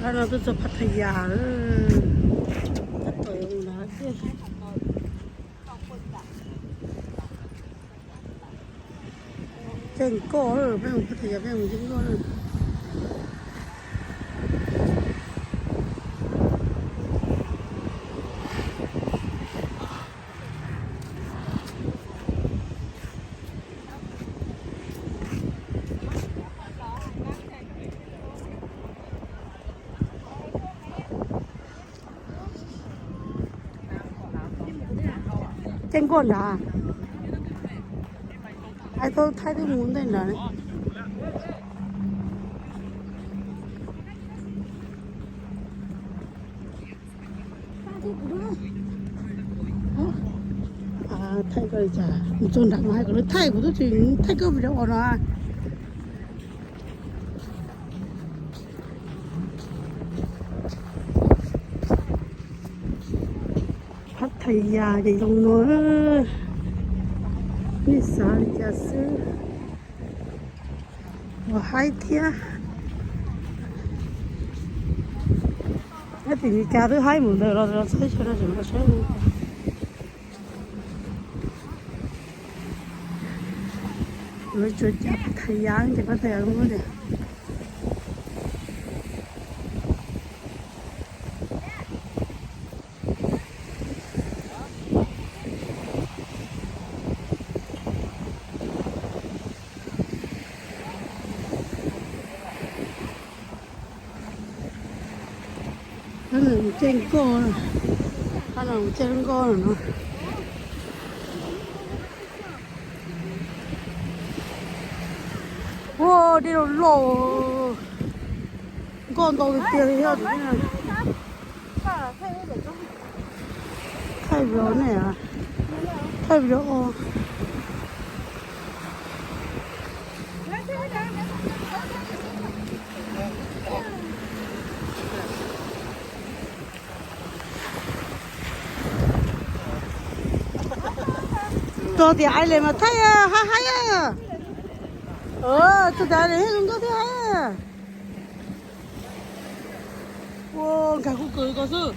Hnub no tuaj txog Phathaya, tab tom mus na. Caij nkoj, peb mus Phathaya peb mus caij nkoj. Caij nkoj nrad. Ai, thaij twb mus ntej nrad. Thaij koj li cas? Mus txog nrad mas hais kom lawv thaij, kuv twb tsis thaij koj video no. Phathaya ces zoo no, nej xav li cas xwb. Ua haib thiab. Nyob tim Meskas twb haib mus ntawd los, los txog teb chaws no tseem los saib. Lawv tsuas cas Phathaya ces Phathaya zoo tiag. Caij nkoj, caij nkoj no. Ua dej loj loj, nkoj ntau tiag tiag li. Thaij video ne, thaij video. Txog tias ai les mas thaij haib haib. Txog tias ai les thiab zoo nkauj thiab haib. Ua nkag kuj kawg li ko xwb.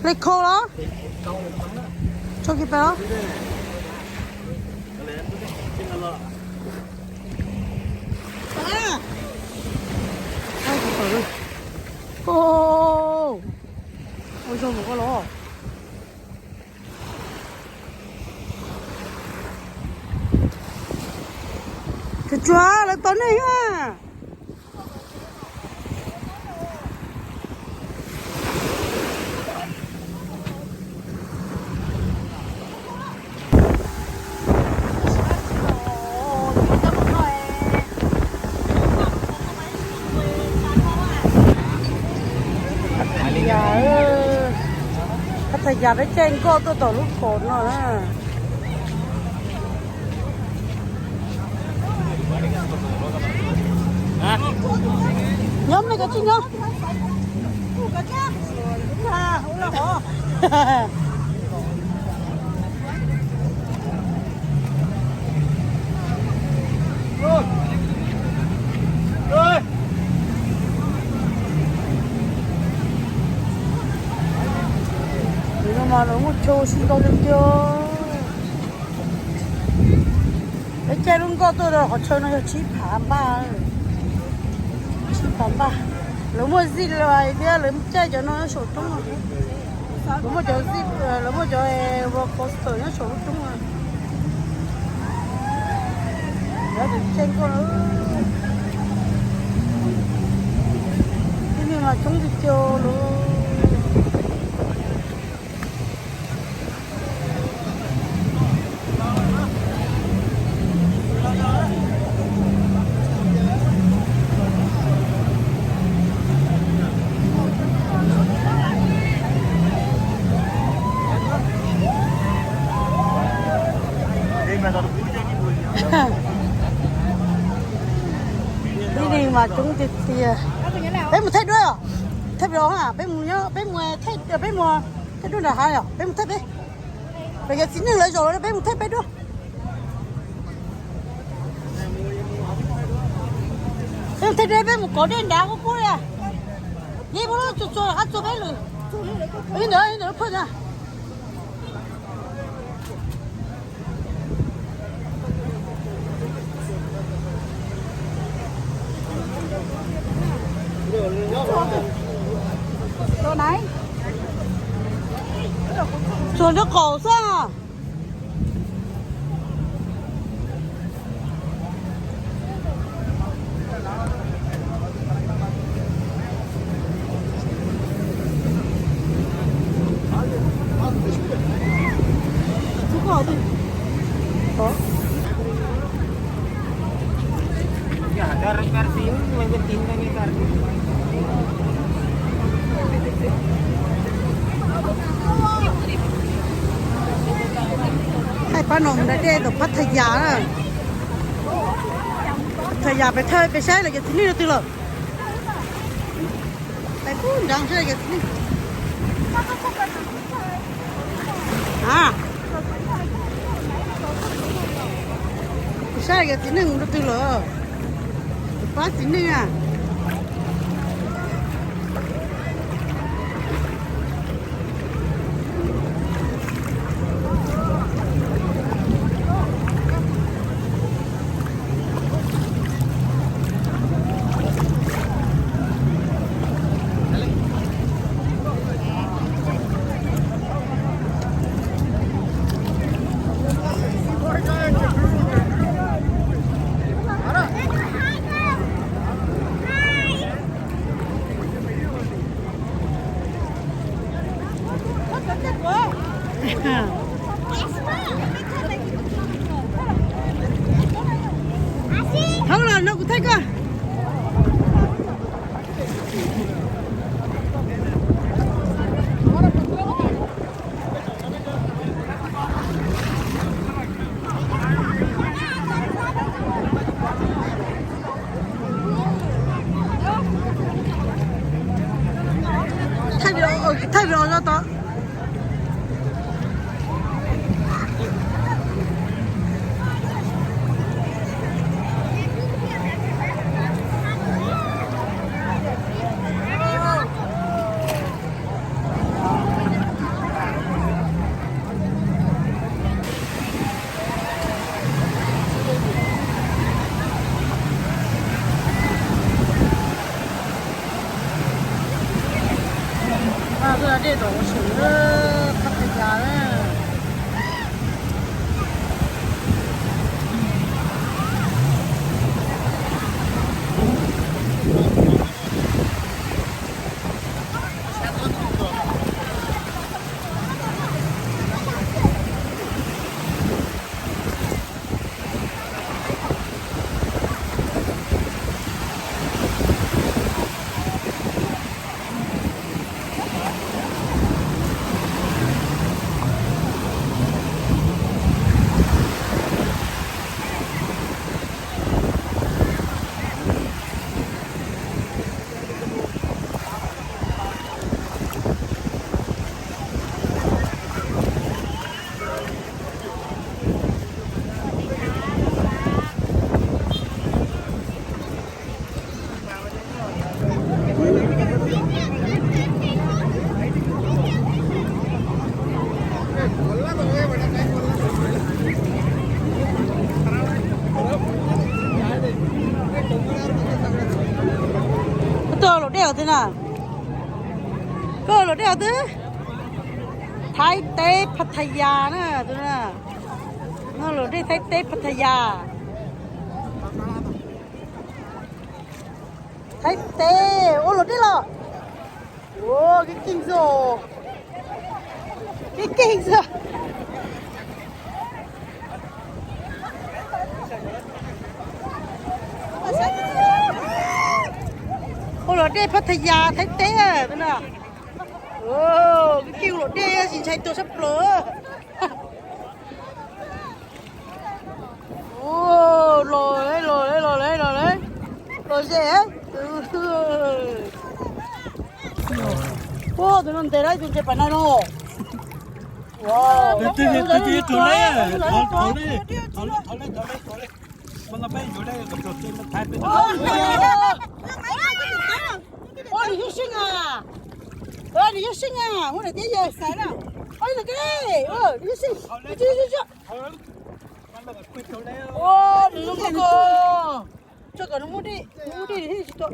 Hle khau los? Tso kiag pais los. Ua zoo mus koj los. Tsuag tsuag lawv tos nej thiab. Phathaya, Phathaya peb caij nkoj tuaj tom lub kaum no na. Nyob me koj tsis nyob. Tus no mas lawv muaj chaw ua si ntau tiag tiag. Peb caij lub nkoj tuaj rau qhov chaw no yog tsib phav npaj, tsib phav npaj. Lawv muaj zip line thiab lawv caij cov no nyob saum roob. Lawv muaj cov zip, lawv muaj cov roller coaster nyob saum lub roob. Lawv tus caij nkoj, tib neeg mas coob tiag tiag lawm. Tib neeg mas coob tiag tiag. Peb mus thaij duab, thaij video, peb mus, peb mus thaij, peb mus thaij duab nram hav, peb mus thaij peb. Peb cov txiv neej lawv zaum peb mus thaij peb duab. Thaij deb peb mus kov dej nrad kub kub li. Yeej muab txua txua qab txua peb lwm. Ib ntawd ib ntawd phaj na. Txua nraub qaum xwb. Thaij pab no mus da dej tom Phab Tha Yas na. Phab Tha Yas pem thawj peb saib lawv cov txiv neej rau twg lawm. Peb pub nrad saib lawv cov txiv neej. A, saib lawv cov txiv neej mus rau twg lawm. Pab txiv neej a. Thov los no kuv thaij koj. Thaij video, thaij video zoj tod. Dej tom ua si Phab Tha Yas na. Koj luam dej os twg na? Koj luam dej os twg? Thaib teb Phab Tha Yas na, no luam dej Thaib teb Phab Tha Yas. Thaib teb ua luam dej los. Ua keej keej xwb, keej keej xwb. Ua luam dej Phab Tha Yas Thaib teb na. Keej keej luam dej tsis ntshai tuag sab plaws. Los los los los los ze. Ua tus no ntes dab tus ntshe pam no no. Tus twg tus twg yuav rau lawm, thov thov li, thov li thov li thov li. Mas no peb yuav li, thov li. Nws yog seej na, muab nws tiab yawg xaiv na. Ua nws tiab, nws yog seej. Nws zoo nkauj kawg. Tso kom nws muaj dej, nws muaj dej nws thiaj tsis tuaj.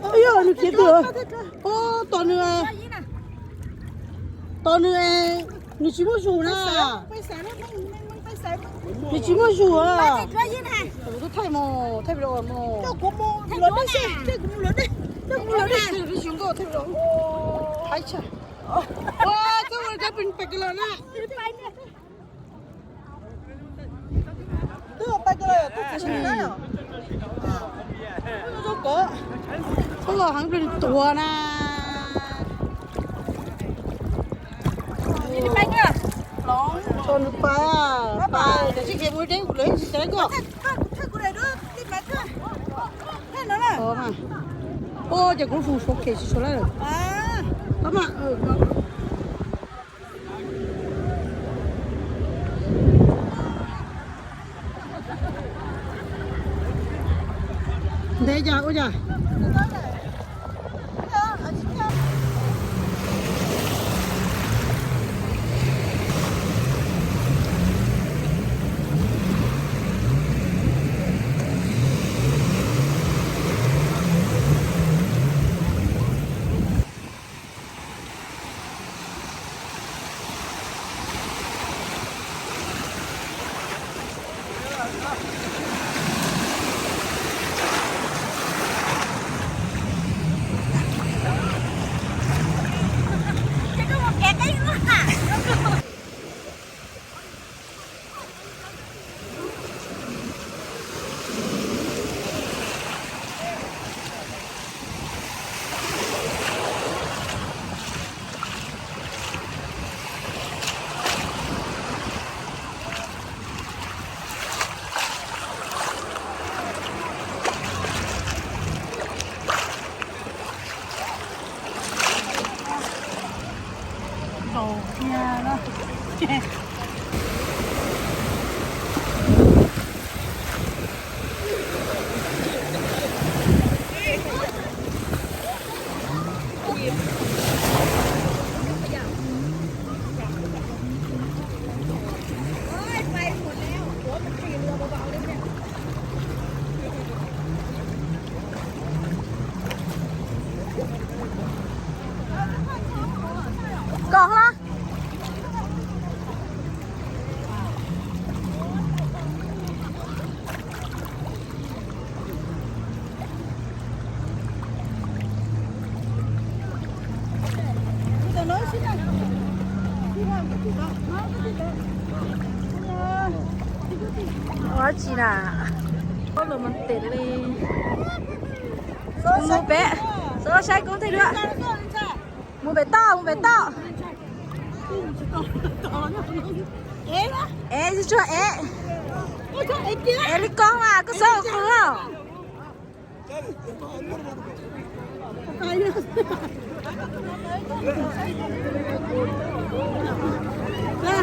Yog, yog nws khiav tuaj. Tos nws, tos nws, nws tsis muaj zus na. Nws tsis muaj zus. Thaij mos, thaij video mos. Haib tshaj. Ua, txhob ua pais los na. Twb pais los, twb tsis na. Txhob los heev, nws tuag na. Tso nws pais, pais, tam sim khiav mus deb kuv lawv tsis teb koj. Ua, ces kuv lub fus suav kev tsis suav lawm. Pab mas. Ntev cas ua cas. Koj hla. Ua dab tsi na? Los mas tes li. Mus pem, saib koob tej duab. Mus pem toj, mus pem toj. Ev tsuag ev. Ev li koj mas koj xav ua qhov.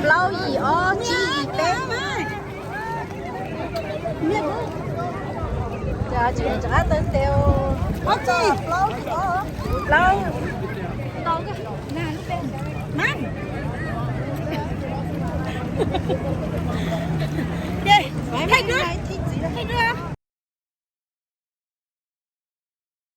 Plaub yim ob tsib yim peb. Ces rov qab tawm tes. Plaub. Thaij duab, thaij duab,